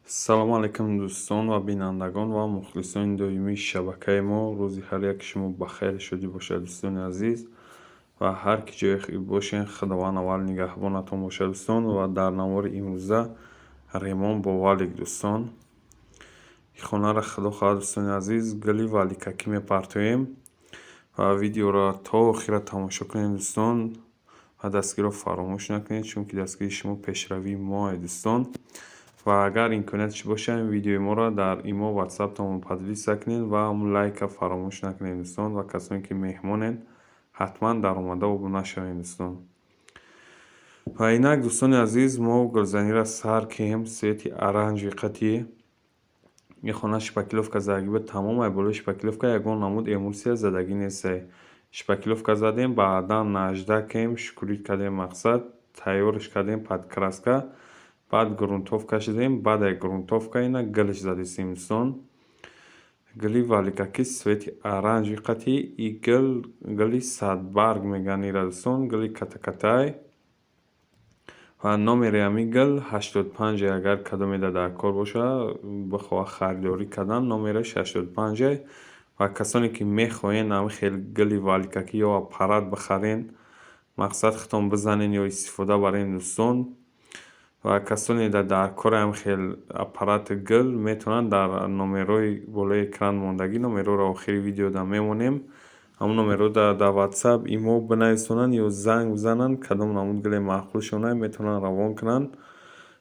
Салому алайкум, дӯстон ва бинандагон ва мухлисони доимии шабакаи мо. Рӯзи ҳар яки шумо ба хайру шодӣ бошад, дӯстони азиз, ва ҳар ки ҷое бошен, Худованд аввал нигаҳбонатон бошад, дӯстон. Ва дар навори имрӯза ремонт бо валик, дӯстон. Ин хонаро, худо хоҳад, дӯстони азиз, гули валикакӣ мепартоем ва видеоро то охира тамошо кунед, дӯстон, ва дастгириро фаромӯш накунед, чунки дастгирии шумо пешравии моа, дӯстон. Ва агар имконияташ бошад, ин видеои моро дар имо, ватсаптон поделиться кунед ва ҳамун лайка фаромӯш накунед, дӯстон. Ва касоне ки меҳмонед, ҳатман даромада обуна шавед, дӯстон. Ва инак, дӯстони азиз, мо гулзаниро сар кем. Цвети оранжевый қатӣ ин хона шпаклёвка задагӣ буд, тамом. Ай болои шпаклёвка ягон намуд эмульсия задагӣ нестай. Шпаклёвка задем, баъдан наждакем, шкурить кардем, мақсад, тайёрш кардем под краска, баъд грунтовка шудем. Баъд ай грунтовка ина гулш задистем, дӯстон. Гули валикакӣ цвети оранжевый қатӣ. И гул гули садбарг мегӯянд ира, дӯстон, гули катакатай. Ва номери ҳамин гул 85. Агар кадомеда дар кор бошад, бихоҳад харидорӣ кардан, номераш 85. Ва касоне ки мехоҳед ҳамин хел гули валикакӣ ё аппарат бихарен, мақсад, худтон бизанен ё истифода барен, дӯстон, ва касоне дар кори ҳамин хел аппарати гул, метавонанд дар номерҳои болои экран мондагӣ, номерҳоро охири видеода мемонем, ҳамон номерҳо дар ватсап, имо бинависонанд ё занг бизананд. Кадом намуд гуле маъқулшонад, метавонанд равон кунанд.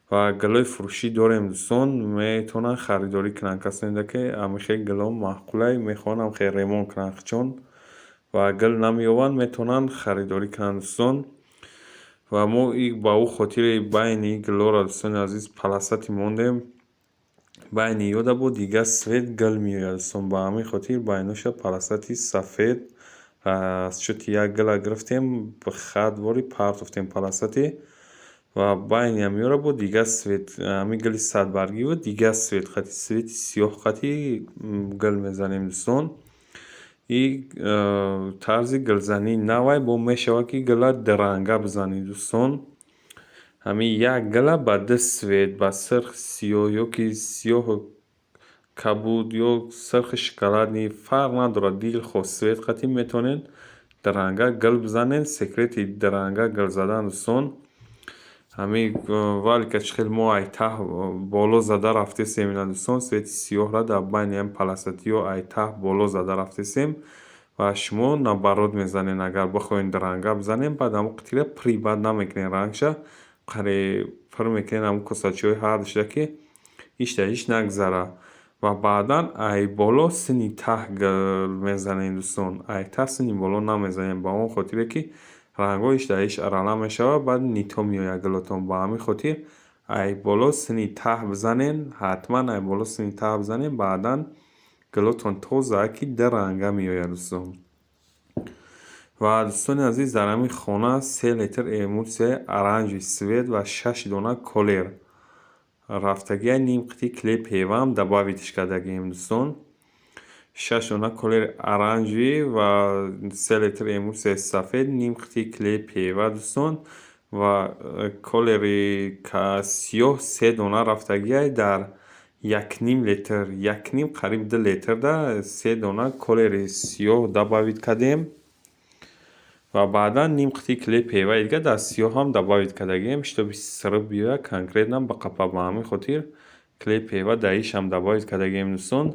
Ва гулҳои фурӯшӣ дорем, дӯстон, метавонанд харидорӣ кунанд. Касоне ки ҳамин хел гулҳо маъқулай, мехоҳанд ҳамин хел ремонт кунанд худшон ва гул намеёбанд, метавонанд харидорӣ кунанд, дӯстон. Ва мо ба ӯ хотири байни гулҳоро, дӯстони азиз, полосатый мондем. Байни ёда бо дигар цвет гул меояд, дӯстон. Ба ҳамин хотир байноша полосатый сафед аз чути як гула гирифтем, хат вори партофтем полосатый. Ва байни ҳамиёро бо дигар цвет, ҳамин гули садбаргиву дигар цвет қати, цвети сиёҳ қати гул мезанем, дӯстон. И тарзи гулзании навай бо мешавад, ки гула дуранга бизанӣ, дӯстон. Ҳамин як гула ба ду цвет, ба сирх, сиёҳ ё ки сиёҳу кабуд ё сирхи шоколадный, фарқ надорад, дилхоҳ цвет қати метавонед дуранга гул бизанед. Секрети дуранга гул задан, дӯстон, ҳамин валика чӣ хел мо ай таҳ боло зада рафтесем ина, дӯстон, цвети сиёҳра дар байни ҳамин полосатыҳо ай таҳ боло зада рафтесем ва шумо наоборот мезанед. Агар бихоҳед дуранга бизанед, баъд ҳамон қитира пури бад намекунед, рангша қаре пур мекунед, ҳамон косачаҳои ҳардушда, ки ҳеч дар ҳеч нагзарад. Ва баъдан ай боло сини таҳ гул мезанед, дӯстон, ай таҳ сини боло намезанед, ба он хотире ки рангҳо ҳеч дар ҳеч арала мешавад, баъд не то меояд гулотон. Ба ҳамин хотир ай боло сини таҳ бизанед, ҳатман ай боло сини таҳ бизанед, баъдан гулотон тоза, ки ду ранга меояд, дӯстон. Ва, дӯстони азиз, дар ҳамин хона 3 литр эмульсияи оранжевый цвет ва шаш дона колер рафтагия, ним қитъи клей ПВАам добавитьш кардагием, дӯстон. Шаш дона колери оранжевый ва 3 литр эмульсияи сафед, ним қитъи клей ПВА, дӯстон. Ва колери сиёҳ се дона рафтагиай дар 1,5 литр, якним, қариб 2 литрда се дона колери сиёҳ добавить кардем ва баъдан ним қитъи клей ПВАи дига дар сиёҳ ҳам добавить кардагием, чтобы сруб биёяд, конкретно ба қапа. Ба ҳамин хотир клей ПВА дар ишам добавить кардагием, дӯстон.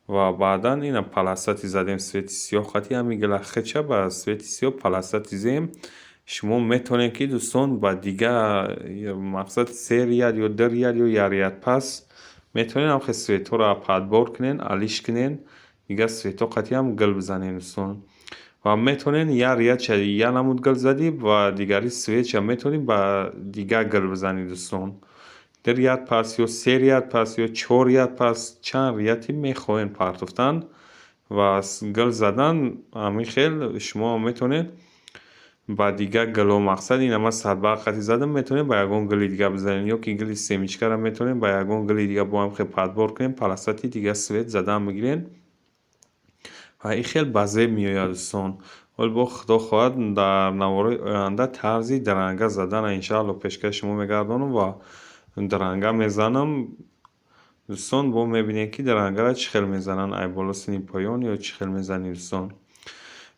Ва баъдан ина полосатый задем цвети сиёҳ қати. Ҳамин гула хича ба цвети сиёҳ полосатый зем. Шумо метавонед ки, дӯстон, ба дигар мақсад се ряд ё ду ряд ё як ряд пас метавонед ҳамхел цветҳоро подбор кунед, алиш кунед, дигар цветҳо қатъиам гул бизанед, дӯстон. Ва метавонед як рядша як намуд гул задӣ ва дигари цветша метавонед ба дигар гул бизанед, дӯстон. Ду ряд пас ё се ряд пас ё чор ряд пас, чанд ряде мехоҳед партофтан ва гул задан, ҳамин хел шумо метавонед ба дигар гулҳо. Мақсад, ина ман садбарг қатӣ задам, метавонед ба ягон гули дигар бизанед ё ки гули семечкаро метавонед ба ягон гули дигар бо ҳам хел подбор кунед, полосатый дигар цвет задан бигиред ва ин хел ба зеб меояд, дӯстон. Ҳоло бо худо хоҳад, дар наворҳои оянда тарзи дуранга заданро иншаалло пешкаши шумо мегардонам ва дуранга мезанам. Дӯстон, бо мебинем, ки дар ангара чӣ хел мезананд, ай боло сини поён ё чӣ хел мезанӣ, дӯстон.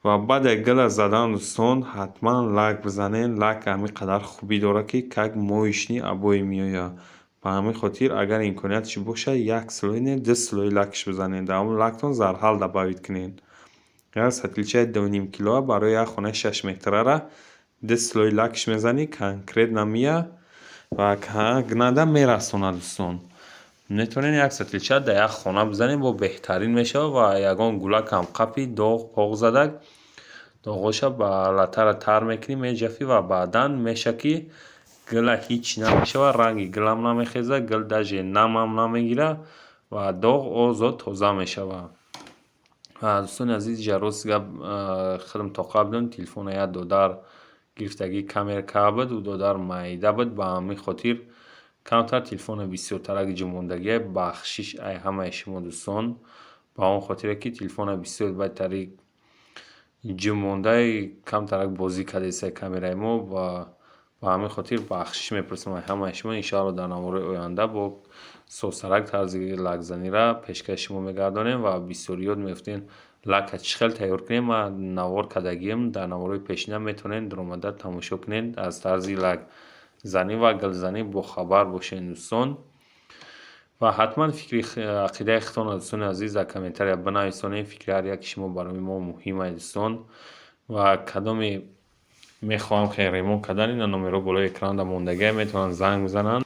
Ва баъд гила задан, дӯстон, ҳатман лак бизанед. Лак ҳамин қадар хубӣ дорад, ки как моечный обои меояд. Ба ҳамин хотир, агар имкониятш бошад, як слой не, ду слой лакш бизанед. Дар ҳамон лактон зарҳал добавить кунед. Як сатилчаи 2,5 килоа барои як хонаи 6 метрара ду слой лакш мезанӣ, конкретно меяд ва гнада мерасонад. Дӯстон, метавонед як сатилча дар як хона бизанед, бо беҳтарин мешавад. Ва ягон гулакам қапи доғ поғ задак, доғоша ба латтара тар мекунӣ, меҷафӣ ва баъдан меша, ки гила ҳеҷ намешавад, ранги гилам намехезад, гил даже намам намегирад ва доғ озод тоза мешавад. Ва, дӯстони азиз, иҷа рости гап, худам тоқат будам, телефона як додар гирифтагӣ камера карда буд, ӯ додар майда буд, ба ҳамин хотир камтар телефона бисёртарак ҷумондагия. Бахшиш ай ҳамаи шумо, дӯстон, ба он хотире ки телефона бисёр бадтари ҷумондай, камтарак бозӣ кардеста камераи мо ва ба ҳамин хотир бахшиш мепурсам ай ҳамаи шумо. Иншоалло, дар наворҳои оянда бо созтарак тарзи лакзаниро пешкаши шумо мегардонем. Ва бисёриёт мегуфтем, лака чӣ хел тайёр кунем. Ман навор кардагиам дар наворҳои пешина, метавонед даромада тамошо кунед, аз тарзи лакзанӣ ва гилзанӣ бохабар бошед, дӯстон. Ва ҳатман фикри ақидаи худтонро, дӯстони азиз, дар комментария бинависонед. Фикри ҳар яки шумо барои мо муҳим аст, дӯстон. Ва кадоме мехоҳам хел ремонт кардан, ина номерҳо болои экранда мондагиа, метавонанд занг бизананд.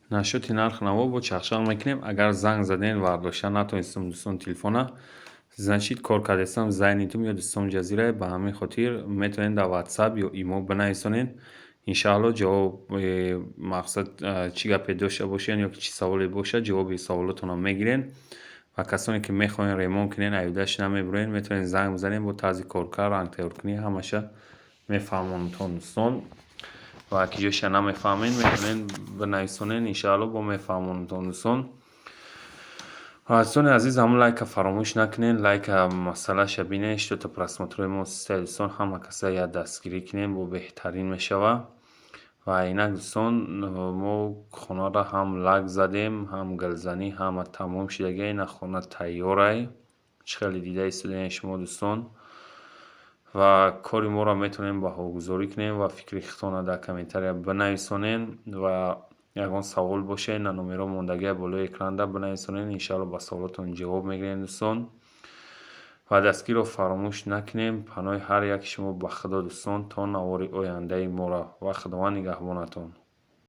Насчёти нархи наво бо чахчах мекунем. Агар занг задем, вардошта натонистам, дӯстон, телефона, значит, кор кардастам, занятым ё дӯстом ҷазирае. Ба ҳамин хотир метавонед дар Ватсап ё Имо бинависонед. Иншаалло, ҷавоби мақсад, чӣ гапе дошта бошед ё ки чӣ саволе бошад, ҷавоби саволотонро мегирем. Ва касоне ки мехоҳед ремонт кунед, аюдаш намебуред, метавонед занг бизанед, бо тарзи коркард, рангтайёркунӣ ҳамаша мефаҳмонтон, дӯстон. Ва ки ҷоша намефаҳмед, метавонед бинависонед, иншаалло, бо мефаҳмонтон, дӯстон. Ва, дӯстони азиз, ҳамон лайка фаромӯш накунед, лайка масъалаша бинед, что-то просмотрҳои мо систаи, дӯстон, ҳама каса як дастгирӣ кунем, бо беҳтарин мешавад. Ва инак, дӯстон, мо хонаро ҳам лак задем, ҳам гилзанӣ, ҳама тамом шудагия. Ина хона тайёрай, чӣ хеле дида истодаед шумо, дӯстон. Ва кори моро метавонем баҳогузорӣ кунем ва фикри худтонро дар комментария бинависонед. Ва ягон савол бошед, ина номерҳо мондагия болои экранда, бинависонед, иншаалло, ба саволотон ҷавоб мегирем, дӯстон. Ва дастгириро фаромӯш накунем. Паноҳи ҳар яки шумо ба Худо, дӯстон, то навори ояндаи моро, ва Худованд нигаҳбонатон.